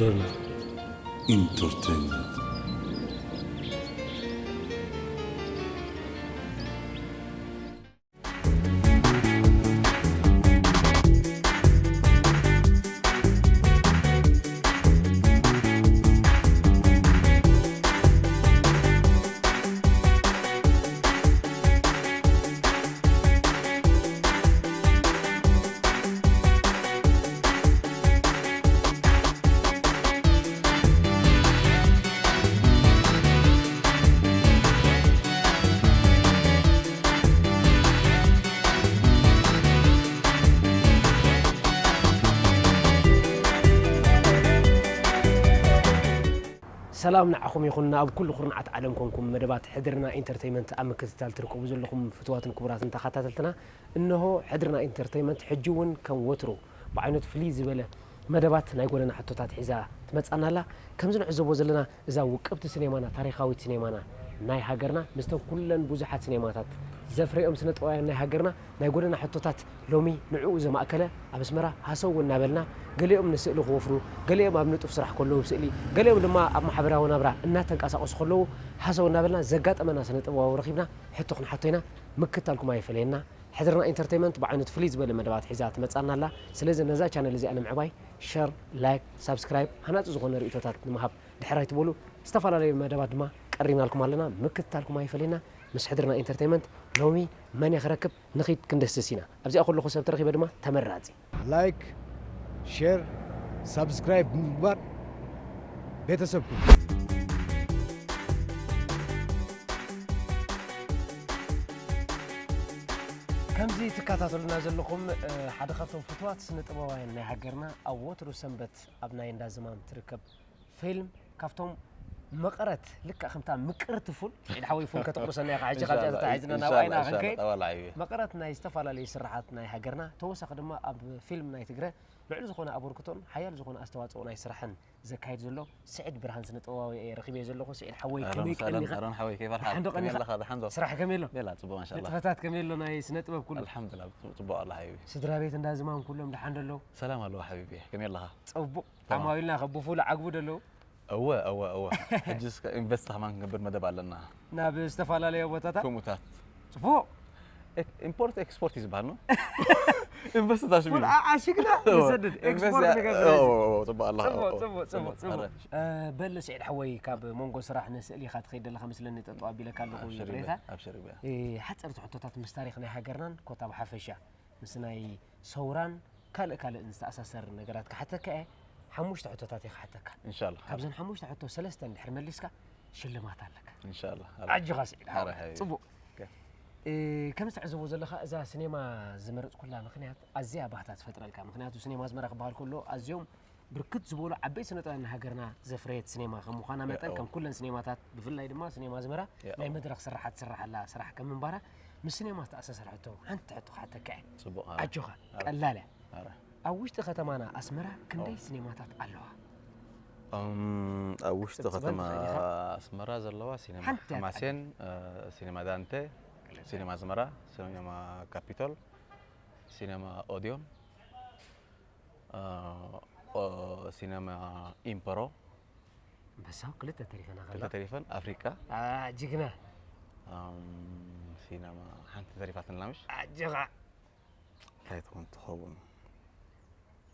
ረና ኢንተርቴይንመንት። ሰላም ንዓኹም ይኹን፣ ኣብ ኩሉ ኩርናዓት ዓለም ኮንኩም መደባት ሕድርና ኢንተርተይመንት ኣብ ምክትታል ትርከቡ ዘለኹም ፍትዋትን ክቡራትን ተኸታተልትና፣ እንሆ ሕድርና ኢንተርተይመንት ሕጂ እውን ከም ወትሩ ብዓይነቱ ፍልይ ዝበለ መደባት ናይ ጎደና ሕቶታት ሒዛ ትመጻና ኣላ። ከምዚ ንዕዘቦ ዘለና እዛ ውቅብቲ ሲኔማና፣ ታሪኻዊት ሲኔማና ናይ ሃገርና፣ ምስቶም ኩለን ብዙሓት ሲኔማታት ዘፍረዮም ስነ ጥበባውያን ናይ ሃገርና ናይ ጎደና ሕቶታት ሎሚ ንዕኡ ዘማእከለ ኣብ ኣስመራ ሃሰው እናበልና፣ ገሊኦም ንስእሊ ክወፍሩ፣ ገሊኦም ኣብ ንጡፍ ስራሕ ከለዉ ስእሊ፣ ገሊኦም ድማ ኣብ ማሕበራዊ ናብራ እናተንቀሳቐሱ ከለዉ ሃሰው እናበልና ዘጋጠመና ስነ ጥበባዊ ረኺብና ሕቶ ክንሓቶ ኢና። ምክታልኩም ኣይፈለየና። ሕድርና ኢንተርቴይመንት ብዓይነቱ ፍልይ ዝበለ መደባት ሒዛ ትመጻና ኣላ። ስለዚ ነዛ ቻነል እዚኣ ንምዕባይ ሸር፣ ላይክ፣ ሳብስክራይብ፣ ሃናጺ ዝኾነ ርእይቶታት ንምሃብ ድሕር ኣይትበሉ። ዝተፈላለዩ መደባት ድማ ቀሪብናልኩም ኣለና። ምክትታልኩም ኣይፈለየና። ምስ ሕድርና ኢንተርቴይመንት ሎሚ መን እየ ክረክብ? ንኺድ ክንድህስስ ኢና። ኣብዚኣ ከለኹ ሰብ ተረኺበ ድማ ተመራጺ። ላይክ፣ ሼር፣ ሳብስክራይብ ብምግባር ቤተሰብ ኩኑ። ከምዚ ትከታተሉና ዘለኹም፣ እ፣ ሓደ ካብቶም ፍቱዋት ስነ ጥበባውያን ናይ ሃገርና፣ ኣብ ወትሩ ሰንበት ኣብ ናይ እንዳ ዝማም ትርከብ ፊልም፣ ካብቶም መቐረት፣ ልክዕ ከምታ ምቅርቲ ፉል፣ ስዒድ ሓወይ፣ ፉል ከተቑርሰና ኢኻ ሕጂ፣ ካብዚኣ ተታሒዝና ናብ ኢንሻላህ፣ ኣይና ኢንሻላህ፣ ክንከይድ። ጠዋል ዓይቢ። መቐረት ናይ ዝተፈላለዩ ስራሓት ናይ ሃገርና፣ ተወሳኺ ድማ ኣብ ፊልም ናይ ትግረ ልዑል ዝኾነ ኣበርክቶን ሓያል ዝኾነ ኣስተዋፅኦ ናይ ስራሕን ዘካይድ ዘሎ ስዒድ ብርሃን ስነ ጥበባዊ እየ ረኺበዮ ዘለኹ። ስዒድ ሓወይ፣ ኣህለን ከመይ ወሰህለን፣ ቀኒኻ? ኣሮን ሓወይ፣ ከይፈ ኣልሓል? ደሓን ዶ ከመይ ቀኒኻ? ኣለኻ? ደሓን ዶ? ስራሕ ከመይ ኣሎ? ሌላ፣ ጽቡቕ፣ ማሻኣላህ። ንጥፈታት ከመይ ኣሎ? ናይ ስነ ጥበብ ኩሉ? ኣልሓምዱሊላህ፣ ጽቡቕ፣ ጽቡቕ ኣላ ሓቢቢ። ስድራ ቤት እንዳ ዝማም ኩሎም ደሓን ዶ ኣለዉ? ሰላም ኣለዉ ሓቢቢ፣ ከመይ ኣለኻ? ተማም። ተማዊልና ከ ብፉል ዓግቡ ዶ ኣለዉ? እወ፣ እወ፣ እወ። ሕጂ እስከ ኢንቨስት ከማን ክንገብር መደብ ኣለና። ናብ ዝተፈላለዩ ቦታታት? ከምኡታት። ጽቡቕ። ኤክ-፣ ኢምፖርት ኤክስፖርት እዩ ዝበሃል፣ ኖ? ኢንቨስት ታሽሚ። ፉል ዓ-፣ ዓሺግና እወ። ንሰድድ፣ ኢንቨስት ኤክስፖርት ያ-፣ ንገብር። እወ፣ እወ፣ እወ፣ ጽቡቕ ኣለኻ። ጽቡቕ፣ እወ፣ እወ፣ ጽቡቕ፣ ጽቡቕ፣ ጽቡቕ። ጽቡቕ። ኣረ። እ፣ በል ስዒድ ሓወይ፣ ካብ ሞንጎ ስራሕ ንስእሊ ኢኻ ትኸይድ ዘለኻ መስለኒ፣ ጠጠው ኣቢለካ ኣለኹ ኣብሽር ይቕሬታ። ይግባእ፣ ኣብሽር ይግባእ። እ፣ ሓጸርቲ ሕቶታት ምስ ታሪኽ ናይ ሃገርናን ኮታ ብሓፈሻ ምስ ናይ ሰውራን ካልእ ካልእን ዝተኣሳሰር ነገራት ክሓተካ እየ። ሓሙሽተ ሕቶታት እየ ክሓተካ። ኢንሻላህ። ካብዘን ሓሙሽተ ሕቶ ሰለስተ እንድሕር መሊስካ ሽልማት ኣለካ። ኢንሻላህ። ኣረ። ኣጆኻ ስዒድ ሓወይ። ኣረ፣ ሓቢቢ። ጽቡቕ። ኦኬ። እ፣ ከም ዝተዕዘቦ ዘለኻ እዛ ሲኔማ ዝመረጽኩላ ምኽንያት ኣዝያ ባህታ ትፈጥረልካ። ምኽንያቱ ሲኔማ ኣስመራ ክበሃል ከሎ ኣዝዮም ብርክት ዝበሉ ዓበይቲ ስነ ጥበባውያን ሃገርና ዘፍረየት ሲኔማ ከም ምዃና መጠን፣ ያ፣ ከም ኩለን ሲኔማታት፣ ብፍላይ ድማ ሲኔማ ኣስመራ ያ፣ ናይ መድረኽ ስራሓት ትስርሓላ ስራሕ ከም ምንባራ፣ ምስ ሲኔማ ዝተኣሳሰረ ሕቶ፣ ሓንቲ ሕቶ ክሓተካ እየ። ጽቡቕ፣ ኣረ። ኣጆኻ፣ ኣረ። ቀላል እያ። ኣረ። ኣብ ውሽጢ ከተማና ኣስመራ ክንደይ ኦ። ሲኔማታት ኣለዋ? እም፣ ኣብ ውሽጢ ክትጽበን ከተማ ትኽእል ኢኻ። ኣስመራ ዘለዋ ሲኔማ ሓንቲ እያ ሓማሴን፣ ትዓቢ። እ፣ ሲኔማ ዳንቴ፣ ክልተ። ሲኔማ ኣስመራ፣ ሲኔማ ካፒቶል፣ ሲኔማ ኦዲዮን፣ እ፣ ኦ-፣ ሲነማ ኢምፐሮ። ኣንበሳው ክልተ ተሪፈና ከላ። ክልተ ተሪፈን፣ ኣፍሪቃ። ኣ፣ ጅግና። ኣም፣ ሲነማ ሓንቲ ተሪፋትና ምሽ? ኣጀኻ። እንታይ ትኾን ትኸውን?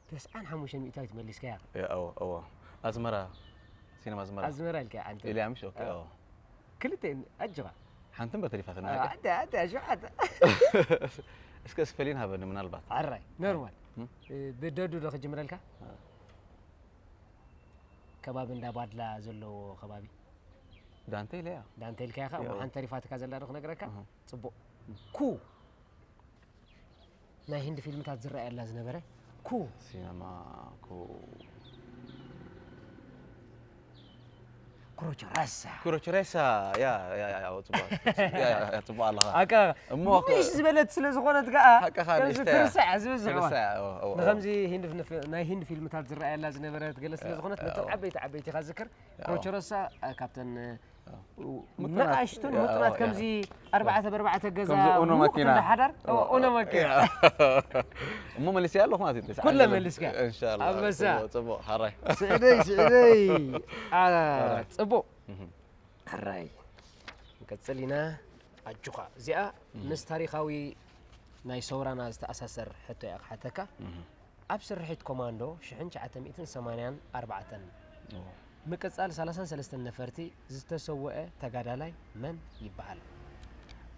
ተስዓን ሓሙሽተን ሚእታዊት መሊስካያ። ያ፣ እወ፣ እወ። ኣዝመራ፣ ሲነማ ኣዝመራ። ኣዝመራ ኢልካ፣ ሓንቲ። ኢልያ ምሽ? ኦኬ፣ ኣ። እወ። ክልተ ኣጅኻ። ሓንቲ እምበር ተሪፋትና፣ ኣ፣ ኣከ። ኣንተ፣ ኣንተ፣ ሸውዓተ። እስከ ስፔሊን ሃበኒ፣ ምናልባት። ኣራይ፣ ኖርማል። እም? እ፣ ብደዱ ዶ ክጅምረልካ? ኣ። ከባቢ እንዳ ባድላ ዘለዎ ከባቢ። ዳንቴል እያ። ዳንቴል ከያ፣ እሞ እያ። ሓንቲ ተሪፋትካ ዘላ ዶ ክነግረካ? እህ። ጽቡቕ። ኩ። ናይ ህንዲ ፊልምታት ዝረኣየላ ዝነበረ ኩ። ሲነማ ኩ። ክሮቸረሳ። ክሮቸረሳ፣ ያ፣ ያ፣ ያ፣ ያ፣ ጽቡቕ። ያ፣ ያ፣ ያ፣ ጽቡቕ ኣለኻ። ኣካ፣ እሞ ምሽ ዝበለት ስለ ዝኾነት ከኣ፣ ሓቅኻ ከምዚ ንእሽተይ እያ። ትርስዕ ዝበዝሕ እዋን። ትርስዕ፣ እዎ፣ እዎ፣ እዎ። ንኸምዚ ህንዲ ፍ-፣ ናይ ህንዲ ፊልምታት ዝረኣየላ ዝነበረት ገለ ስለ ያ፣ ዝኾነት፣ ያ፣ ነቶም እዎ። ዓበይቲ ዓበይቲ ኢኻ ዝዝክር። ያ፣ እዎ። ክሮቸረሳ፣ እ፣ ካብተን፣ እ፣ ምጥናት። ንኣሽቱን ምጥናት ከምዚ ኣርባዕተ ብኣርባዕተ ገዛ ከምዚ ኡኖ ሙቕ ማኪና። እንዳ ሓዳር ኡኖ ማኪና። እሞ መሊሰ ኣለኹ ማለት እዩ። ኩለ መሊስካ። ኢንሻላህ። ኣንበሳ። ጽቡቕ፣ ጽቡቕ፣ ሓራይ። ስዕደይ፣ ስዕደይ። አ፣ ጽቡቕ። እህ። ሓራይ። ንቀጽል ኢና። ኣጆኻ። እዚኣ ምስ ታሪኻዊ ናይ ሰውራና ዝተኣሳሰር ሕቶ እያ ክሓተካ። እህ። ኣብ ስርሒት ኮማንዶ ሽሕን ትሽዓተ ሚእትን ሰማንያን ኣርባዕተን እዎ። ምቅጻል ሰላሳን ሰለስተን ነፈርቲ ዝተሰወአ ተጋዳላይ መን ይበሃል?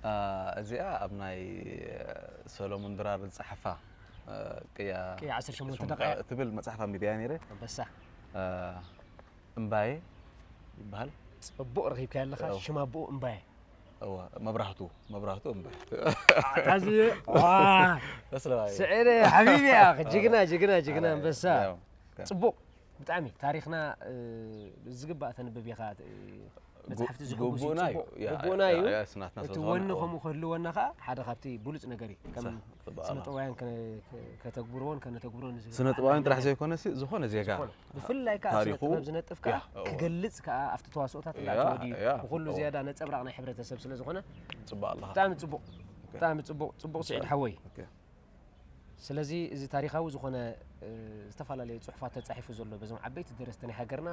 አ፣ እዚኣ ኣብ ናይ ሰሎሞን ድራር ዝጸሓፋ፣ አ፣ ቅያ ቅያ ዓሰርተ ሸሞንተ ደቂቕ። ትብል መጽሓፍ ኣንቢበያ ነይረ። ኣንበሳ። አ፣ እምባየ ይበሃል። ጽቡቕ ረኺብካዮ ኣለኻ። እዎ። ሽም ኣቦኡ እምባየ። እወ፣ መብራህቱ፣ መብራህቱ እምባየ። ኣታ እዚ፣ ዋ! ተስለዋይ። ስዒደ ሓቢቢ፣ ኣኽ፣ ጅግና፣ ጅግና፣ ጅግና፣ ኣረ፣ ኣንበሳ። ያው፣ ከ- ጽቡቕ፣ ብጣዕሚ ታሪኽና፣ እ፣ ዝግባእ ተንብብ ኢኻ፣ እ፣ መጽሓፍቲ ግ-፣ ዝሕጉስ እዩ፣ ግቡእና እዩ። ጽቡቕ። ያ፣ ግቡእና ያ፣ እዩ። ያ፣ ስናትና እቲ ስለ ዝኾነ፣ ወኒ እወ። ከምኡ ክህልወና ኸኣ ሓደ ካብቲ ብሉጽ ነገር እዩ። ከም ሳ-፣ ጽቡቕ፣ ስነ ኣላ። ጥበባውያን ከነ-፣ ከ-፣ ከተግብርዎን ከነተግብሮን ዝብል ግቡእና እዩ። ስነ ጥበባውያን ጥራሕ ዘይኮነሲ፣ ዝኾነ ዜጋ ዝኾነ። ብፍላይ ከኣ ስነ ታሪኹ፣ ጥበብ ዝነጥፍ ከኣ ያ፣ እወ። ክገልጽ ከኣ ኣብቲ ተዋስኦታት ያ፣ እንዳተወድዩ ያ፣ ብኹሉ እወ። ዝያዳ ነጸብራቕ ናይ ሕብረተሰብ ስለ ዝኾነ ጽቡቕ ኣለኻ። ብጣዕሚ ጽቡቕ። ኦኬ። ብጣዕሚ ጽቡቕ፣ ጽቡቕ ስዒድ ሓወይ። ኦኬ። ስለዚ እዚ ታሪኻዊ ዝኾነ፣ እ፣ ዝተፈላለዩ ጽሑፋት ተጻሒፉ ዘሎ በዞም ዓበይቲ ደረስቲ ናይ ሃገርና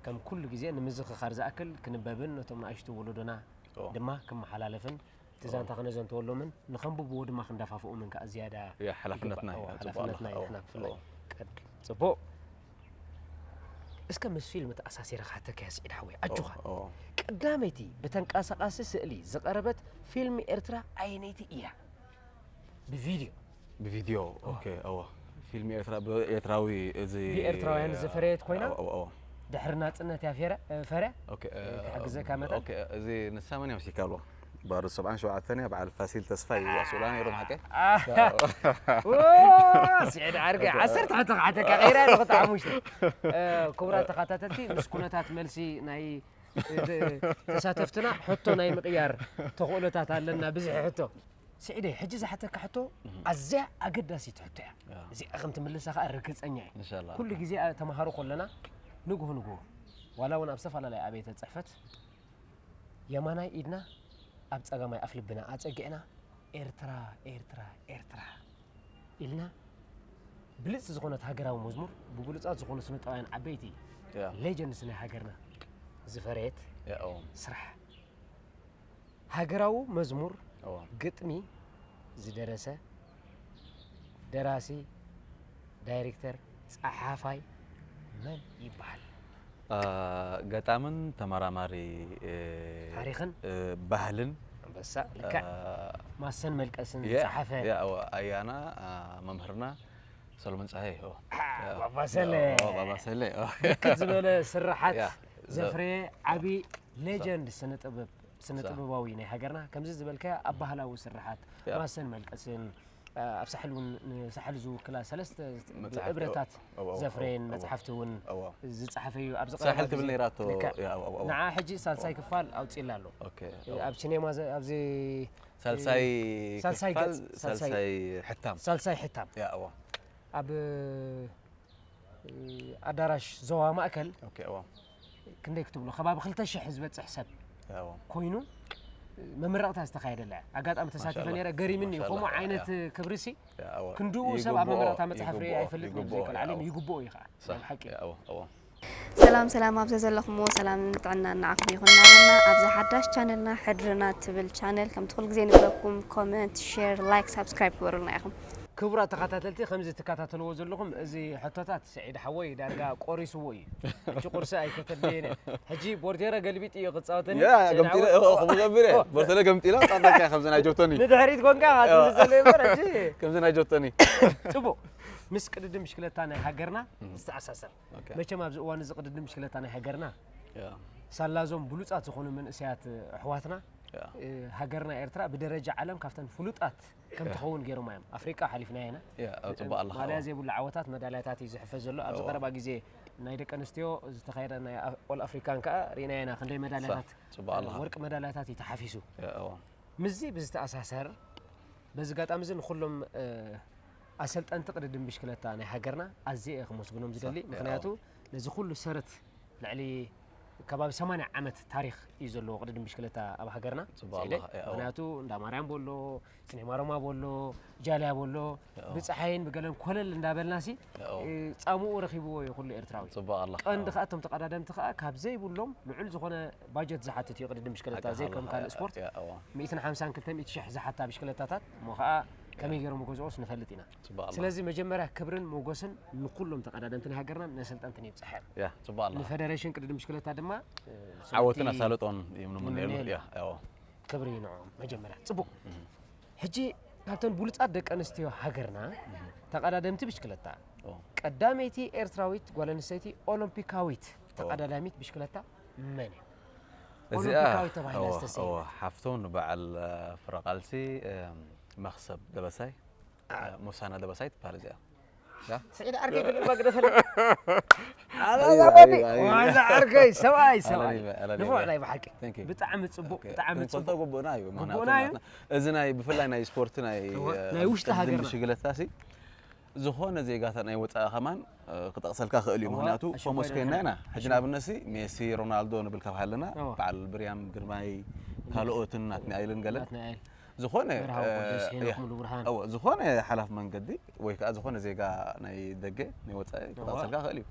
ከም ኩሉ ግዜ ንምዝኽኻር ዝኣክል ክንበብን ነቶም ንኣሽቱ ወለዶና ኦ። ድማ ክመሓላለፍን እቲ ኦ። ዛንታ ክነዘንተወሎምን ንኸንብብዎ ድማ ክንደፋፍኦምን ከኣ ዝያዳ ያ፣ ሓላፍነትና ይግባእ። እዩ። ኦ፣ ጽቡቕ ሓላፍነትና ኣለኻ። እዩ ኦ፣ ንሕና ብፍላይ። ኦ። ቀድ-፣ ጽቡቕ። እስከ ምስ ፊልም ተኣሳሲረ ክሓተካ እየ ስዒድ ሓወይ፣ ኣጆኻ። ኦ፣ ኦ። ቀዳመይቲ ብተንቀሳቓሲ ስእሊ ዝቐረበት ፊልም ኤርትራ ኣየነይቲ እያ? ብቪድዮ። ብቪድዮ፣ ኦ። ኦኬ፣ እወ። ፊልም ኤርትራ፣ ብኤርትራዊ፣ እዚ ብኤርትራውያን ዝፈረየት ኮይና፣ እወ፣ እወ፣ እወ። ድሕሪ ናጽነት እያ ፌረ-፣ እ፣ ፈርያ? ኦኬ፣ እ፣ እ፣ ክሕግዘካ መጠን? ኦኬ፣ እዚ ንሳ መን እያ መሲልካ ኣለዋ? ባሮ ሰብዓን ሸውዓተን እያ፣ በዓል ፋሲል ተስፋ እዩ፣ ኣስኡላ ነይሮም ሓቀይ? ኣ፣ ኦ፣ ስዒድ ዓርከይ፣ ዓሰርተ ሕቶ ክሓተካ ቀይራ ኣለኹ፣ እቲ ሓሙሽተ። እ፣ ክቡራት ተኸታተልቲ፣ ምስ ኩነታት መልሲ ናይ፣ እ፣ ተ-፣ ተሳተፍትና ሕቶ ናይ ምቕያር ተኽእሎታት ኣለና፣ ብዝሒ ሕቶ። ስዒደይ፣ ሕጂ ዝሓተካ ሕቶ እህ። ኣዝያ ኣገዳሲት ሕቶ እያ። ያ። እዚኣ ከም ትምልሳ ከኣ ርግጸኛ እየ። ኢንሻላህ። ኩሉ ግዜ ኣ-፣ ተምሃሮ ከለና ንግሆ ንግሆ፣ ዋላ እውን ኣብ ዝተፈላለያ ኣብያተ ጽሕፈት፣ የማናይ ኢድና ኣብ ጸጋማይ ኣፍ ልብና ኣጸጊዕና፣ ኤርትራ፣ ኤርትራ፣ ኤርትራ ኢልና፣ ብልጽቲ ዝኾነት ሃገራዊ መዝሙር ብብሉጻት ዝኾኑ ስነጥበባውያን ዓበይቲ ያ። ሌጀንድስ ናይ ሃገርና ዝፈረየት ያ፣ እዎ። ስራሕ። ሃገራዊ መዝሙር እዎ። ግጥሚ ዝደረሰ ደራሲ፣ ዳይሬክተር፣ ጸሓፋይ መን ይበሃል? አ፣ ገጣምን ተመራማሪ፣ እ፣ ታሪኽን? እ፣ ባህልን፣ ኣንበሳ፣ ልክዕ። አ፣ ማሰን መልቀስን ያ፣ ዝጸሓፈ። ያ፣ እዎ፣ ኣያና፣ አ፣ መምህርና ሰሎሞን ጸሃየ፣ እዎ። አ፣ ያ፣ ባባ ሰለ። እዎ፣ ባባ ሰለ፣ እዎ። ብርክት ዝበለ ስርሓት ያ፣ ዘ-፣ ዘፍረየ ዓቢ ሌጀንድ ስነ ጥበብ፣ ስነ ሳ- ጥበባዊ ናይ ሃገርና፣ ከምዚ ዝበልካዮ ኣብ ባህላዊ ስርሓት፣ ያ። ማሰን መልቀስን፣ አ፣ ኣብ ሳሕል እውን፣ ንሳሕል ዝውክላ ሰለስተ መጽሓፍቲ፣ ብእብረታት እዎ፣ እዎ፣ ዘፍረየን እዎ፣ እዎ። መጽሓፍቲ እውን እዎ። ዝጸሓፈ እዩ። ኣብዚ ሳሕል ቀረባ ትብል ግዜ ነይራቶ፣ ልክዕ። ያ፣ እዎ፣ እዎ፣ እዎ። ንዓ ሕጂ ሳልሳይ ክፋል ኣውጺእላ ኣሎ። ኦኬ፣ እ፣ እዎ። ኣብ ሲኔማ ዘ-፣ ኣብዚ፣ ሳልሳይ እ፣ ሳልሳይ ክፋል፣ ገጽ፣ ሳልሳይ፣ ሳልሳይ ሕታም። ሳልሳይ ሕታም። ያ፣ እዎ። ኣብ፣ እ፣ ኣዳራሽ ዞባ ማእከል ኦኬ፣ እዎ። ክንደይ ክትብሎ፣ ከባቢ ክልተ ሽሕ ዝበጽሕ ሰብ እዎ። ኮይኑ፣ እ፣ መመረቕታ ዝተኻየደላ እያ። ኣጋጣሚ ተሳቲፈ ማሻኣላህ። ነይረ፣ ገሪምኒ እዩ። ማሻኣላህ። ከምኡ ዓይነት ያ። ክብሪሲ ያ፣ እዎ። ክንድኡ ሰብ ኣብ ይግብኦ፣ መመረቕታ መጽሓፍ ርእየ ይግብኦ፣ ኣይፈልጥን፣ ይግብኦ፣ ዘይኮነ ዓለም እዎ። ይግብኦ እዩ ከዓ። ሳሕ፣ ናይ ብሓቂ። ያ፣ እዎ፣ እዎ። ሰላም፣ ሰላም፣ ኣብ ዘዘለኹምዎ ሰላምን ጥዕናን ንዓኹም ይኹን እናበልና፣ ኣብዛ ሓዳሽ ቻነልና ሕድርና ትብል ቻነል ከምቲ ኩሉ ግዜ ንብለኩም ኮመንት፣ ሼር፣ ላይክ፣ ሳብስክራይብ ግበሩልና ኢኹም። ክቡራት ተኸታተልቲ፣ ከምዚ ትከታተልዎ ዘለኹም፣ እዚ ሕቶታት ስዒድ ሓወይ ዳርጋ ቆሪስዎ እዩ። ሕጂ ቁርሲ ኣይከተልየን እየ። ሕጂ ቦርቴረ ገልቢጥ እዩ ክጻወተኒ። ያ፣ ስዒድ ገምጢለ፣ ሓወይ። ኦ፣ ከምኡ ገቢረ። ኦ። ቦርቴረ ገምጢለ፣ ጻድቃ ከምዚ ናይ ጆቶኒ። ንድሕሪት ኮንካ ያ። ትብሎ ዘሎ እምበር፣ ሕጂ። ከምዚ ናይ ጆቶኒ። ጽቡቕ። ምስ ቅድድም ብሽክለታ ናይ ሃገርና እም። ዝተኣሳሰር። ኦኬ። መቸም ኣብዚ እዋን እዚ ቅድድም ብሽክለታ ናይ ሃገርና ያ። ሳላዞም ብሉጻት ዝኾኑ መንእሰያት ኣሕዋትና፣ ያ። እ፣ ሃገርና ኤርትራ ብደረጃ ዓለም ካብተን ፍሉጣት ከም ያ። ትኸውን ገይሮማ እዮም። ኣፍሪቃ ሓሊፍናያ ኢና። ያ፣ ኣብ ጽቡቕ ኣለኻ። ማልያ ዘይብሉ ዓወታት፣ መዳልያታት እዩ ዝሕፈዝ ዘሎ። ኣብዚ እዎ። ቀረባ ግዜ ናይ ደቂ ኣንስትዮ ዝተኻየደ ናይ ኣ-፣ ኦል ኣፍሪካን ከኣ ርኢናዮ ኢና። ክንደይ መዳልያታት፣ ሳ-፣ ጽቡቕ ኣለኻ። ወርቂ መዳልያታት እዩ ተሓፊሱ። ያ፣ እዎ። ምስዚ ብዝተኣሳሰር፣ በዚ ኣጋጣሚ እዚ ንኹሎም፣ እ፣ ኣሰልጠንቲ ቅድድም ብሽክለታ ናይ ሃገርና ኣዝየ እየ ከመስግኖም ዝደሊ። ሳ-፣ ያ፣ ምኽንያቱ እዎ። ነዚ ኩሉ ሰረት ልዕሊ ከባቢ ሰማንያ ዓመት ታሪኽ እዩ ዘለዎ ቅድድም ብሽክለታ ኣብ ሃገርና። ጽቡቕ ስዒደ፣ ኣላ፣ ያው። ምኽንያቱ እንዳ ማርያም ቦሎ፣ ስኔ ማሮማ ቦሎ፣ ጃልያ ቦሎ፣ ያው። ብፀሓይን ብገለን ኮለል እንዳበልናሲ ያው። እ፣ ጻምኡ ረኺብዎ እዩ ኩሉ ኤርትራዊ። ጽቡቕ ኣላ። ቀንዲ ያው። ከዓ እቶም ተቐዳደምቲ ከዓ ካብ ዘይብሎም ልዑል ዝኾነ ባጀት ዝሓትት እዩ ቅድድም ብሽክለታ ሓቂ ዘይከም ሓቂ፣ ካልእ ስፖርት ያው። ሚእትን ሓምሳን ክልተ ሚእቲ ሽሕ ዝሓታ ብሽክለታታት እሞ ከዓ ከመይ ገይሮም ገዝኦስ ንፈልጥ ኢና። ጽቡቕ ኣላ። ስለዚ መጀመርያ ክብርን ሞጎስን ንኩሎም ተቐዳደምትን ሃገርናን ነሰልጠንትን ይብፅሐ። ያ፣ ጽቡቕ ኣላ። ንፈደሬሽን ቅድድም ብሽክለታ ድማ እ፣ ዓወትን ስሉቲ ኣሳልጦን እዮም ንምነየሉ። ንምነየሉ። ያ፣ ያው። ክብሪ ይንዖም። መጀመርያ ጽቡቕ። ሕጂ ካብተን ብሉጻት ደቂ ኣንስትዮ ሃገርና ተቐዳደምቲ ብሽክለታ ኦ። ቀዳመይቲ ኤርትራዊት ጓል ኣንስተይቲ ኦሎምፒካዊት ተቐዳዳሚት ብሽክለታ መን እያ? እዚኣ ኦሎምፒካዊት ተባሂላ እወ፣ ዝተሰየመት። እወ፣ ሓፍቶም ንበዓል እ፣ ፍረ ቃልሲ እ፣ መኽሰብ ደበሳይ እ፣ ሙሳና ደበሳይ ትበሃል እዚኣ። ያ? ስዒድ ዓርከይ ግድል መግደሰለ ኣይ፣ ኣይ፣ ኣይ። ዋዛ ዓርከይ ሰብኣይ ሰብኣይ ኣላሊበ፣ ኣላሊበ። ንፉዕ ናይ ብሓቂ Thank you። ብጣዕሚ ጽቡቕ ኦኬ። ብጣዕሚ ክንፈልጦ ጽቡቕ ግቡእና እዩ። ምኽንያቱ ግቡእና እዩ። ናትና- እዚ ናይ ብፍላይ ናይ ስፖርት ናይ እወ፣ እ፣ ናይ ውሽጢ ቅድድም ሃገርና። ብሽግለታ ሲ ዝኾነ ዜጋታት ናይ ወፃኢ ከማን እ፣ ክጠቕሰልካ ክእል እዩ። እወ፣ ምኽንያቱ ኣሽንኳይ ፎሞስ ዶ ኮይና ይኾን? ኢና። ሕጂ ንኣብነት ሲ ሜሲ፣ ሮናልዶ ንብል ካብ ሃለና እወ። በዓል ብርያም ግርማይ ካልኦትን ናትናኤልን ገለን ናትናኤል ዝኾነ በርሃው እ፣ ቁዱስ ሄኖክ እያ። ሙሉ ብርሃን እወ፣ ዝኾነ ሓላፍ መንገዲ ወይ ከዓ ዝኾነ ዜጋ ናይ ደገ ናይ ወፃኢ ክጠቕሰልካ ክእል እዩ።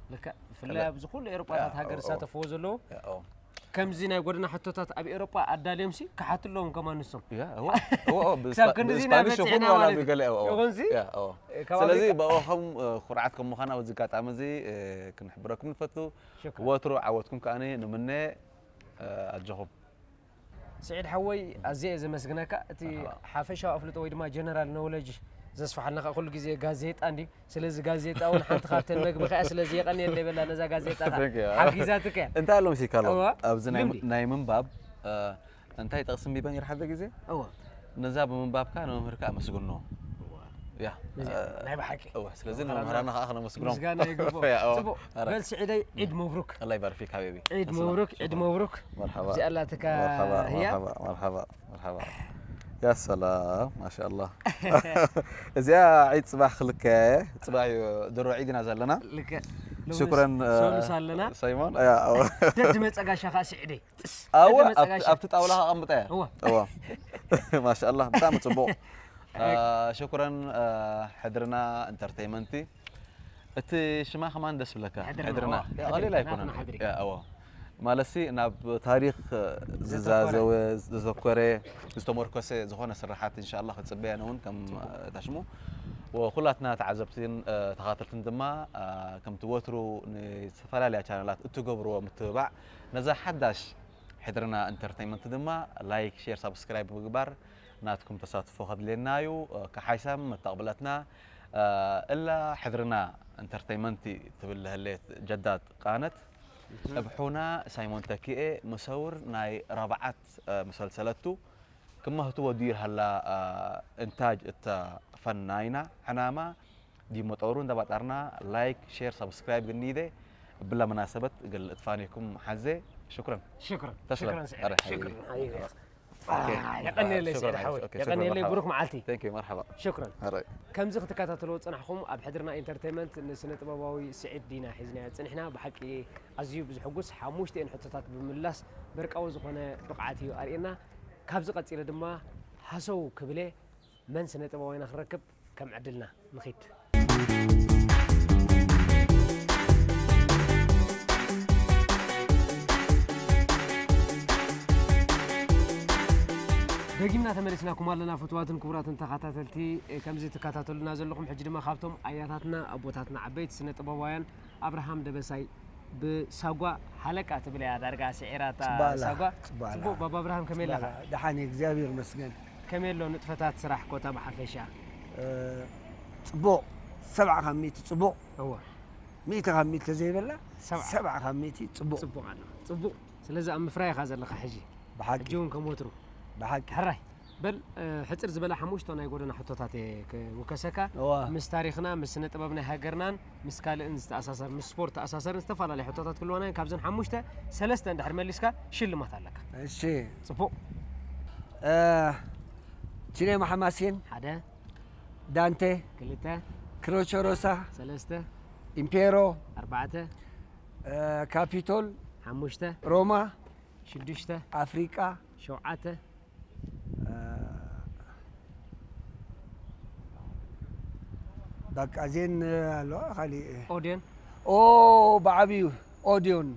ብፍላይ ኣብዚ ኩሉ ኤውሮጳታት ያ፣ ሃገር እወ፣ ዝሳተፍዎ ዘለዉ ያ፣ እወ። ከምዚ ናይ ጎደና ሕቶታት ኣብ ኤውሮጳ ኣዳልዮምሲ ክሓትለዎም ከማን ንሶም ያ፣ እወ፣ እወ፣ እወ፣ ብስፓ- ክሳብ ክንድዚ ኢና ብስፓኒሽ ይኹን መጺእና ዋላ ማለት እዩ። ብገለ፣ እወ፣ እወ። ይኹንሲ፣ ያ፣ እወ። ካብ ስለዚ ኣፍሪቃ- ብኣኹም እ፣ ኩርዓት ከም ምዃና በዚ ኣጋጣሚ እዚ እ፣ ክንሕብረኩም ንፈቱ። ሽክራን። ወትሩ ዓወትኩም ከኣ ንምነ እ፣ ኣጆኹም። ስዒድ ሓወይ ኣዝየ እየ ዘመስግነካ። እቲ ኣሃ። ሓፈሻዊ ኣፍልጦ ወይ ድማ ጀነራል ኖውለጅ ዘስፍሓልና ከዓ ኩሉ ግዜ ጋዜጣ እንዲ። ስለዚ ጋዜጣ እውን ሓንቲ ካብተን መግቢ ከያ ስለዚ የቐንየለይ በላ ነዛ ጋዜጣ ከዓ Thank you። ሓጊዛትካ እያ። እንታይ ኣሎ መሲካ ኣሎ? እወ። ኣብዚ ናይ ልምዲ። ናይ ምንባብ እ፣ እንታይ ጥቕሲ ኣንቢበ ነይረ ሓደ ግዜ? እወ። ነዛ ብምንባብካ ንመምህርካ ኣመስግኖ። ያ። ነዚ እ፣ ናይ ብሓቂ። እወ፣ ስለዚ መምህራና ንመምህራና ከዓ ክነመስግኖም። ምስጋና ይግብኦ። ያ፣ እወ። ጽቡቕ። ኣረ። በል ስዒደይ ዒድ መብሩክ። ኣላህ ይባርክ ፊክ ሓቢቢ። ዒድ መብሩክ፣ ዒድ መብሩክ። መርሓባ። እዚኣ ኣላትካ መርሓባ፣ ህያ። መርሓባ፣ መርሓባ፣ መርሓባ። ያ ሰላም፣ ማሻኣላህ። እዚኣ ዒድ ጽባሕ ክልከ፣ ጽባሕ እዩ ድሮ ዒድ ኢና ዘለና። ልክዕ። ሎሚ ሽኩረን፣ ሰሉስ ኣለና። ሳይሞን። ያ፣ እወ። ደድ መጸጋሻ ከዓ ስዒደይ። ጥስ። ኣወ፣ ደድ ኣብቲ መጸጋሻ። ኣብቲ ጣውላ ከቐምጠ እያ። እወ። እወ። ማሻኣላህ፣ ብጣዕሚ ጽቡቕ። እ፣ ሽኩረን እ፣ ሕድርና ኢንተርቴይመንቲ። እቲ ሽማ ከማን ደስ ብለካ። ሕድርና፣ ሕድርና። እወ። ያ፣ ቀሊል ናትና ኣይኮነን። ሕድሪ። ያ፣ እወ። ማለትሲ ናብ ታሪኽ እ፣ ዝዛዘወ፣ ዝተኮረ፣ ዝተመርኮሰ ዝኾነ ስራሓት ኢንሻኣላህ ክጽበ ኣነ እውን ከም እ፣ ታሽሙ። ወኩላትና ተዓዘብትን እ፣ ተኻተልትን ድማ እ፣ ከምቲ ወትሩ ንዝተፈላለያ ቻነላት እትገብርዎ ምትብባዕ ነዛ ሓዳሽ ሕድርና ኢንተርቴይመንት ድማ ላይክ፣ ሼር፣ ሳብስክራይብ ብምግባር ናትኩም ተሳትፎ ከድልየና እዩ። እ፣ ከሓይሳም መተቕብለትና እ፣ እላ ሕድርና ኢንተርቴይመንት ትብል ለህሌት ጀዳት ቃነት እብሑና ሳይሞን ተኪኤ መሰውር ናይ ረብዓት እ፣ መሰልሰለቱ ክመህቱ ወዲር ሃላ እ፣ እንታጅ እታ ፈናይና ሕናማ ዲመጠሩ እንዳባጣርና ላይክ፣ ሼር፣ ሳብስክራይብ ግኒደ ብላ መናሰበት ግል እትፋኒኩም ሓዜ። ሽኩረን። ሽኩረን። ተስለም። ሽኩረን ስዒድ። ኣረ፣ ሽኩረን። ሓቢቢ። ኣየ። ኦኬ። የቐንየለይ ስዒድ ሽኩረን፣ ሓወይ። ኦኬ፣ ሽኩረን፣ የቐንየለይ መርሓባ። ብሩክ መዓልቲ። Thank you፣ መርሓባ። ሽኩረን። ኣረ። ከምዚ ክትከታተልዎ ዝጸናሕኹም ኣብ ሕድርና ኢንተርቴይመንት ንስነ ጥበባዊ ስዒድ ዲና ሒዝናዮ ጸኒሕና። ብሓቂ ኣዝዩ ብዝሕጉስ ሓሙሽተ እየን ሕቶታት ብምምላስ በርቃዊ ዝኾነ ብቕዓት እዩ ኣርእየና። ካብዚ ቀጺለ ድማ ሃሰው ክብለ መን ስነ ጥበባዊና ክንረክብ ከም ዕድልና ንኺድ። ደጊምና ተመሊስናኩም ኣለና ፍቱዋትን ክቡራትን ተኸታተልቲ። ከምዚ ትከታተሉና ዘለኹም ሕጂ ድማ ካብቶም ኣያታትና ኣቦታትና ዓበይቲ ስነ ጥበባውያን ኣብርሃም ደበሳይ ብሳጓ ሃለቃ ትብል እያ ዳርጋ ስዒራታ ጽባላ፣ ሳጓ። ጽባላ። ጽቡቕ ባባ ኣብርሃም ከመይ ኣለኻ? ደሓን እየ እግዚኣብሔር ይመስገን። ከመይ ኣሎ ንጥፈታት ስራሕ ኮታ ብሓፈሻ? እ፣ ጽቡቕ ሰብዓ ካብ ሚእቲ ጽቡቕ እወ ሚእቲ ካብ ሚእቲ ተዘይበላ ሰብዓ። ሰብዓ ካብ ሚእቲ ጽቡቕ ጽቡቕ ኣሎ ጽቡቕ። ስለዚ ኣብ ምፍራይ ኢኻ ዘለኻ ሕጂ ብሓቂ ሕጂ እውን ከም ወትሩ ብሓቂ ሕራይ በል። እ፣ ሕፅር ዝበለ ሓሙሽተ ናይ ጎደና ሕቶታት እየ ክውከሰካ። እዋ። ምስ ታሪኽና ምስ ስነ ጥበብ ናይ ሃገርናን ምስ ካልእን ዝተኣሳሰር ምስ ስፖርት ተኣሳሰርን ዝተፈላለዩ ሕቶታት ክህልዋና እዮም። ካብዘን ሓሙሽተ ሰለስተ እንድሕር መሊስካ ሽልማት ኣለካ። እሺ ጽቡቕ። እ፣ ቺሌ ማሓማሴን ሓደ ዳንቴ ክልተ ክሮቸሮሳ ሰለስተ ኢምፔሮ ኣርባዕተ እ፣ ካፒቶል ሓሙሽተ፣ ሮማ፣ ሽዱሽተ፣ ኣፍሪቃ፣ ሸውዓተ፣ እ፣ በቃ ዜን ኣሎ ካሊእ ኦድዮን ኦ ብዓብዩ ኦድዮን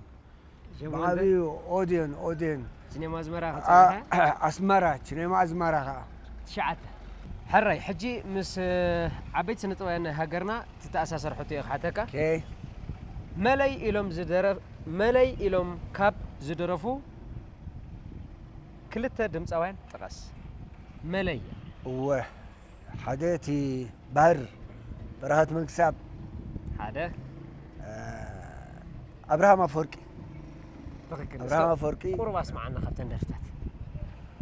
ሸሞንተ፣ ብዓብዩ ኦድዮን ኦድዮን ሲኔማ ኣዝመራ ኣ- ክጸንሐ ኣስመራ ሲኔማ ኣዝመራ ከዓ ትሽዓተ። ሕራይ ሕጂ ምስ እ፣ ዓበይቲ ስነ ጥበባውያን ናይ ሃገርና ትተኣሳሰር ሕቶ እየ ክሓተካ። ኦኬ መለይ ኢሎም ዝደረ መለይ ኢሎም ካብ ዝደረፉ ክልተ ድምፃውያን ጥቀስ። መለይ እወ ሓደ እቲ ባህር በረኸት መንግስታብ ሓደ እ፣ ኣብርሃም ኣፈወርቂ ትኽክል። ኣብርሃም ኣፈወርቂ ቁሩብ ኣስማዓና ካብተን ደርፍታት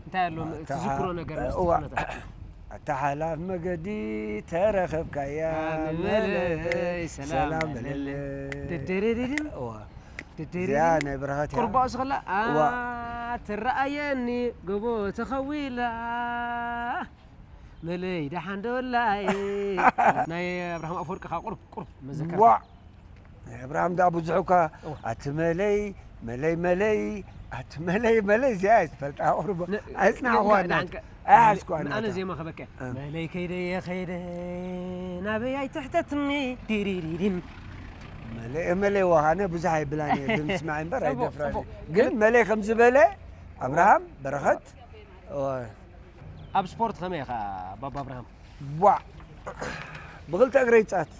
እንታይ ኣሎ ትዝክሮ ነገር እዋ ምስቲ ኣታ ሓላፍ መገዲ ተረኸብካያ ኣመለይ መለይ ሰላም ሰላም በለለይ። በለለይ ድድርድድን እዋ ድድርድን እዚኣ ናይ በረኸት እያ ቁርባኡ ስኸላ እዋ ትረኣየኒ ጎቦ ተኸዊላ መለይ ደሓን ዶላይ ናይ ኣብርሃም ኣፈወርቂ ካ ቁርብ ቁርብ መዘከር ዋ ናይ ኣብርሃም ዳ ብዙሕ እኳ ኣቲ መለይ መለይ መለይ ኣቲ መለይ መለይ እዚኣ እየ ዝፈልጣ ቁርቦ ኣይፅናዕኳና ኣይሓዝኳና ኣነ ዜማ ከበቀ እ። መለይ ከይደ የኸይደ ናበይ ኣይትሕተትኒ ዲሪሪሪም መለይ መለይ ዋ ኣነ ብዙሕ ኣይብላን እየ ብምስማዕ እምበር ጽቡቕ፣ ኣይደፍራን ጽቡቕ። ግን መለይ ከም ዝበለ ኣብርሃም በረኸት ዋ- ኣብ ስፖርት ከመይ ኢኻ ባባ ኣብርሃም ዋ ብክልተ እግረ ይፃት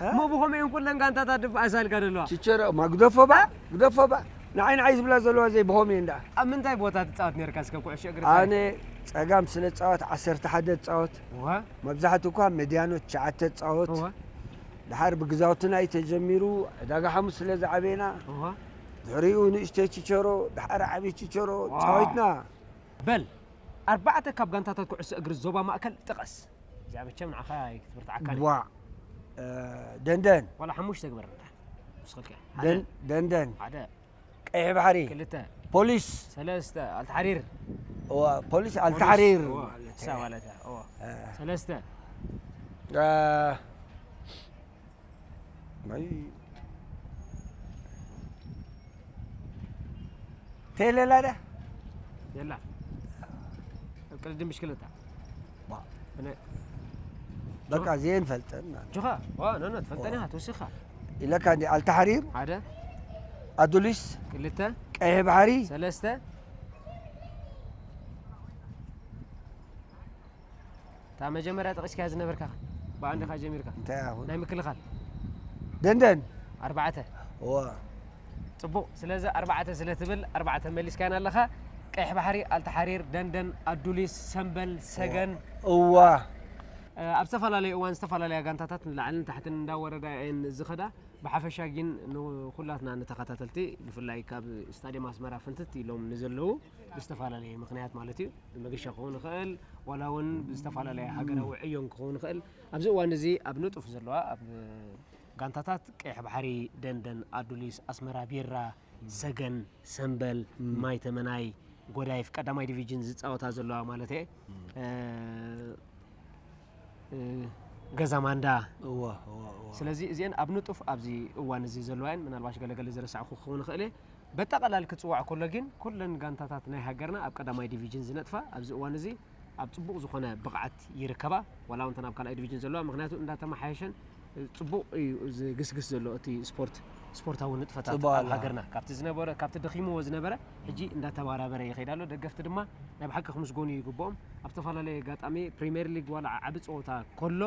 እሞ ብኸምኡ እየን ኩለን ጋንታታት ድበኣሳልካ ዘለዋ ችቸሮ ማ ግደፎባ ግደፎባ ንዓይ ንዓይ ዝብላ ዘለዋ ዘይብሆም እየ እንዳ ኣብ ምንታይ ቦታ ትፃወት ነርካ እስከ ኩዕሾ እግሪ ኣነ ፀጋም ስለ ፃወት ዓሰርተ ሓደ ፃወት እዋ መብዛሕትኡ እኳ መድያኖ ትሽዓተ ፃወት እዋ ድሓር ብግዛውትና እዩ ተጀሚሩ ዕዳጋ ሓሙስ ስለ ዝዓበና እዋ ድሕሪኡ ንእሽተይ ችቸሮ ድሓር ዓብዪ ችቸሮ ዋው። ፃዊትና በል ኣርባዕተ ካብ ጋንታታት ኩዕሶ እግሪ ዞባ ማእከል ጥቀስ እዚኣ መቸም ንዓኻ ክትብርትዓካ ዋ እ፣ ደንደን ዋላ ሓሙሽተ ግበር ንዳ ስኸልከ ደን- ደንደን ሓደ ቀይሕ ባሕሪ ክልተ ፖሊስ ሰለስተ ኣልተሓሪር እዋ፣ ፖሊስ ኣልተሓሪር እዋ፣ ማለት እሳ ማለት እያ እዋ እ፣ ሰለስተ እ፣ ናይ ቴሌላ ዳ የላ ኣብ ቅድድም ብሽክለታ ዋ። ብነ- በቃ እዚኤን ፈልጠን ማለት ጆኻ ዋ ኖ ኖ ትፈልጠን ኢኻ ትውስኻ ኢለካ እንዲ ኣልተሓሪር ሓደ ኣዱሊስ ክልተ ቀይሕ ባሕሪ ሰለስተ እታ መጀመርያ ጠቂስካያ ዝነበርካ ብኣንድኻ ጀሚርካ እንታይ ኣኹ ናይ ምክልኻል ደንደን ኣርባዕተ እዋ ፅቡቕ ስለዚ ኣርባዕተ ስለ ትብል ኣርባዕተ መሊስካያን ኣለኻ ቀይሕ ባሕሪ ኣልተሓሪር ደንደን ኣዱሊስ ሰምበል ሰገን እዋ እ፣ ኣብ ዝተፈላለየ እዋን ዝተፈላለያ ጋንታታት ንላዕልን ታሕትን እንዳወረዳ እየን ዝኸዳ ብሓፈሻ ግን ንኩላትና ንተኸታተልቲ ብፍላይ ካብ ስታዲየም ኣስመራ ፍንትት ኢሎም ንዘለዉ ብዝተፈላለየ ምክንያት ማለት እዩ ብመገሻ ክኸውን ይኽእል ዋላ እውን ብዝተፈላለየ ሃገራዊ ዕዮን ክኸውን ይኽእል ኣብዚ እዋን እዚ ኣብ ንጡፍ ዘለዋ ኣብ ጋንታታት ቀይሕ ባሕሪ ደንደን ኣዱሊስ ኣስመራ ቢራ ሰገን ሰምበል ማይ ተመናይ ጎዳይፍ ቀዳማይ ዲቪዥን ዝፃወታ ዘለዋ ማለት እየ እ፣ እ፣ ገዛ ማንዳ እዋ እዋ እዋ ስለዚ እዚአን ኣብ ንጡፍ ኣብዚ እዋን እዚ ዘለዋ እየን ምናልባሽ ገለገለ ዝረሳዕኩ ክኸውን ይኽእል እየ በጠቐላል ክፅዋዕ ከሎ ግን ኩለን ጋንታታት ናይ ሃገርና ኣብ ቀዳማይ ዲቪዥን ዝነጥፋ ኣብዚ እዋን እዚ ኣብ ፅቡቕ ዝኾነ ብቕዓት ይርከባ ዋላ እውን ተን ኣብ ካልኣይ ዲቪዥን ዘለዋ ምክንያቱ እንዳተመሓየሸን ፅቡቕ እዩ ዝግስግስ ዘሎ እቲ ስፖርት ስፖርታዊ ንጥፈታት ፅቡቕ ኣብ ኣላ። ሃገርና ካብቲ ዝነበረ ካብቲ ደኺምዎ ዝነበረ ሕጂ እንዳተባራበረ ይኸይድ ኣሎ ደገፍቲ ድማ ናይ ብሓቂ ክምስገኑ ይግብኦም ኣብ ዝተፈላለየ ኣጋጣሚ ፕሪምየር ሊግ ዋላ ዓቢ ፀወታ ከሎ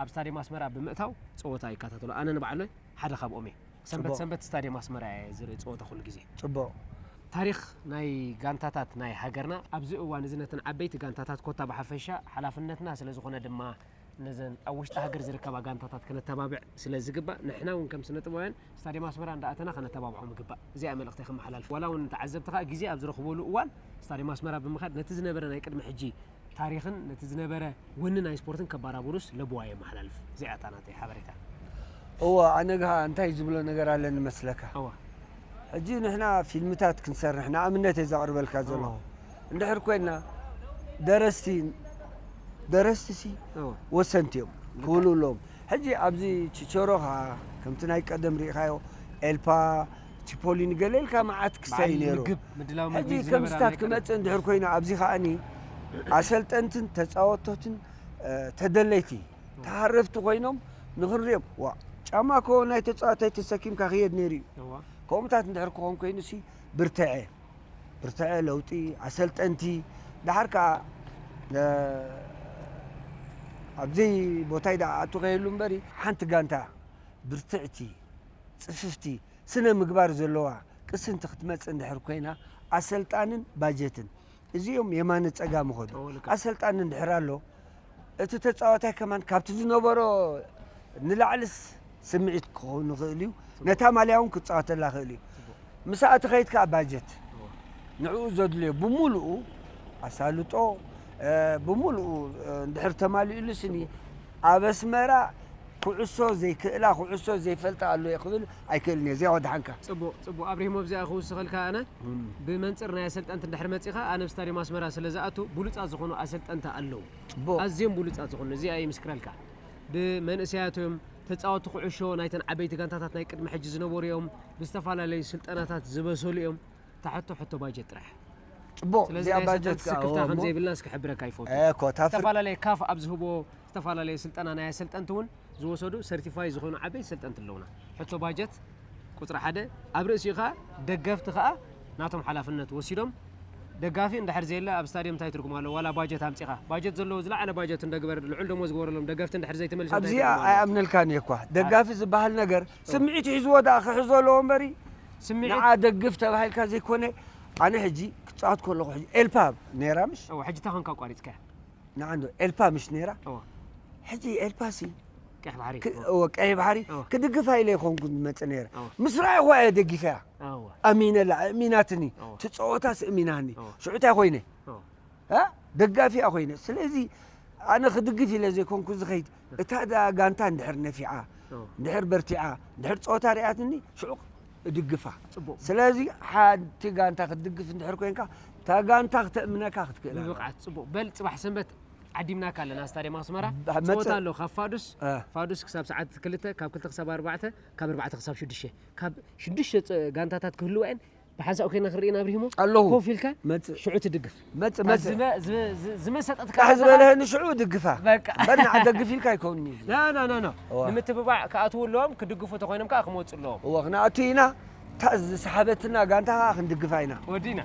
ኣብ ስታዲየም ኣስመራ ብምእታው ፀወታ ይከታተሉ ኣነ ንባዕሉ ሓደ ካብኦም እየ ሰንበት ፅቡቕ። ሰንበት ስታዲየም ኣስመራ እየ ዝርኢ ፀወታ ኩሉ ግዜ ፅቡቕ ታሪኽ ናይ ጋንታታት ናይ ሃገርና ኣብዚ እዋን እዚ ነተን ዓበይቲ ጋንታታት ኮታ ብሓፈሻ ሓላፍነትና ስለ ዝኾነ ድማ ነዘን ኣብ ውሽጢ ሃገር ዝርከባ ጋንታታት ከነተባብዕ ስለ ዝግባእ ንሕና እውን ከም ስነ ጥበባውያን ስታዲየም ኣስመራ እንዳኣተና ከነተባብዖም ይግባእ እዚኣ መልእኽቲ ከመሓላልፍ ዋላ እውን ተዓዘብቲ ከዓ ግዜ ኣብ ዝረኽበሉ እዋን ስታዲየም ኣስመራ ብምኻድ ነቲ ዝነበረ ናይ ቅድሚ ሕጂ ታሪኽን ነቲ ዝነበረ ወኒ ናይ ስፖርትን ከባራብሩስ ለብዋ የመሓላልፍ እዚኣ እታ ናተይ ሓበሬታ እዋ ኣነ ግሃ እንታይ ዝብሎ ነገር ኣለኒ መስለካ እዋ ሕጂ ንሕና ፊልምታት ክንሰርሕ ንኣብነት እየ ዘቕርበልካ ዘሎ እዋ እንድሕር ኮይና ደረስቲ ደረስቲ ሲ እዋ ወሰንቲ እዮም ክውልውሎም ሕጂ ኣብዚ ችቸሮኻ ከምቲ ናይ ቀደም ርኢኻዮ ኤልፓ ቲፖሊ ንገለ ኢልካ መዓት ክሳይ በዓል ነይሩ። ምግብ ምድላው ሕጂ ምግቢ ዝነበረ ከምስታት ኣይቀርብ። ክመጽእ እንድሕር ኮይና ኣብዚ ከኣኒ ኣሰልጠንትን ተጻወቶትን እ፣ ተደለይቲ ተሃረፍቲ ኮይኖም ንኽንሪኦም ዋ ጫማ ኮ ናይ ተጻዋታይ ተሰኪምካ ክየድ ነይሩ እዩ። እዋ። ከምኡታት እንድሕር ክኾን ኮይኑ ሲ ብርትዐ ብርትዐ ለውጢ ኣሰልጠንቲ ደሓር ከዓ እ፣ ኣብዚ ቦታይ ደኣ ኣቱ ከየሉ እምበሪ ሓንቲ ጋንታ ብርትዕቲ ጽፍፍቲ ስነ ምግባር ዘለዋ ቅስንቲ ክትመጽእ እንድሕር ኮይና ኣሰልጣንን ባጀትን እዚኦም የማነ ጸጋም ኾዱ ኦ፣ ልክዕ። ኣሰልጣኒ እንድሕር ኣሎ እቲ ተጻዋታይ ከማን ካብቲ ዝነበሮ ንላዕልስ ስምዒት ክኸውን ይኽእል እዩ ነታ ማልያ እውን ክጻወተላ ክእል እዩ ምስኣ እቲ ኸይድ ከዓ ባጀት ንዕኡ ዘድልዮ ብምሉኡ ኣሳልጦ እ፣ ብምሉኡ እ፣ እንድሕር ተማሊኡሉ ስኒ ኣብ ኣስመራ ኩዕሶ ዘይክእላ ኩዕሶ ዘይፈልጣ ኣሎ እየ ክብል ኣይክእልን እየ እዚኣ ወድሓንካ ጽቡቅ ጽቡቅ ኣብሪሂሞ ኣብዚኣ ክውስኸልካ ኣነ ብመንፅር ናይ ኣሰልጠንቲ እንድሕር መፂኻ ኣነ ኣብ ስታዲየም ኣስመራ ስለ ዝኣቱ ብሉፃት ዝኾኑ ኣሰልጠንቲ ኣለዉ ጽቡቅ ኣዝዮም ብሉፃት ዝኾኑ እዚኣ ይምስክረልካ ብመንእሰያት እዮም ተፃወቲ ኩዕሾ ናይተን ዓበይቲ ጋንታታት ናይ ቅድሚ ሕጂ ዝነበሩ እዮም ብዝተፈላለዩ ስልጠናታት ዝበሰሉ እዮም ታሕቶ ሕቶ ባጀት ጥራሕ ጽቡቅ ስለዚ እዚኣ ናይ ባጀት ሰልጠንቲ ከዓ ስክፍታ እሞ ከም ዘይብልና እስኪ ሕብረካ ይፈቱ እኮ እታ ፍር- ዝተፈላለየ ካፍ ኣብ ዝህቦ ዝተፈላለየ ስልጠና ናይ ኣሰልጠንቲ እውን ዝወሰዱ ሰርቲፋይ ዝኾኑ ዓበይቲ ሰልጠንቲ ኣለውና ሕቶ ባጀት ቁፅሪ ሓደ ኣብ ርእሲኡ ከዓ ደገፍቲ ከዓ ናቶም ሓላፍነት ወሲዶም ደጋፊ እንድሕር ዘየለ ኣብ ስታዲየም እንታይ ትርጉም ኣለዎ ዋላ ባጀት ኣምፂኻ ባጀት ዘለዎ ዝለዓለ ባጀት እንደግበር ልዑል ደሞዝ ግበረሎም ደገፍቲ እንድሕር ዘይተመልሶም እንታይ ኣብዚኣ ትርጉም ኣለዎ? ኣይኣምነልካን እየ እኳ ደጋፊ ዝበሃል ነገር ስምዒት ሒዝዎ ደኣ ክሕዞ ኣለዎ እምበሪ ስምዒት ንዓ ደግፍ ተባሂልካ ዘይኮነ ኣነ ሕጂ ክፃወት ከለኹ ሕጂ ኤልፓ ነይራ ምሽ እወ፣ ሕጂ እንታይ ኮንካ ኣቋሪፅካ ንዓንዶ ኤልፓ ምሽ ነይራ እወ፣ ሕጂ ኤልፓ ሲ ቀይሕ ባሕሪ ክ- እወ ቀይ ባሕሪ እወ። ክድግፋ ኢለ ይኮንኩ ዝመፅ ነይረ እወ። ምስ ረኣይኹ እየ ደጊፈያ እወ፣ ኣሚነላ እሚናትኒ እወ። ትፀወታስ እሚናኒ እወ። ሽዑ እንታይ ኮይነ እወ። እ? ደጋፊያ ኮይነ ስለዚ ኣነ ክድግፍ ኢለ ዘይኮንኩ ዝኸይድ እታ ዳ ጋንታ እንድሕር ነፊዓ እወ። እንድሕር በርቲዓ እንድሕር ፀወታ ሪኣትኒ ሽዑ እድግፋ ፅቡቅ ስለዚ ሓንቲ ጋንታ ክትድግፍ እንድሕር ኮይንካ እታ ጋንታ ክተእምነካ ክትክእል ኣለካ። ብብቕዓት ፅቡቅ በል ፅባሕ ሰንበት ዓዲምናካ ኣለና ስታዲየም ኣስመራ ብ- መፀ- ፀወታ ኣሎ ካብ ፋዱስ እ። ፋዱስ ክሳብ ሰዓት ክልተ ካብ ክልተ ክሳብ ኣርባዕተ ካብ ኣርባዕተ ክሳብ ሽዱሽተ ካብ ሽዱሽተ ፀ- ጋንታታት ክህልዋ እየን ብሓንሳብ ኮይና ክርኢና ኣብሪሂሞ ኣለዉ ኮፍ ኢልካ መፅእ ሽዑ ትድግፍ መፅእ ካብ መፅእ ዝመ- ዝመ- ዝ- ዝመሰጠትካ ካሕ ጋንታ ዝበለህኒ ሽዑ እድግፋ በቃ በና ደግፍ ኢልካ ኣይኮንኒ ና ና ና ና እዋ። ንምትብባዕ ክኣትዉ ኣለዎም ክድግፉ ተኮይኖም ከዓ ክመፁ ኣለዎም እወ ክንኣቱ ኢና እታ ዝሰሓበትና ጋንታ ከዓ ክንድግፋ ኢና ወዲና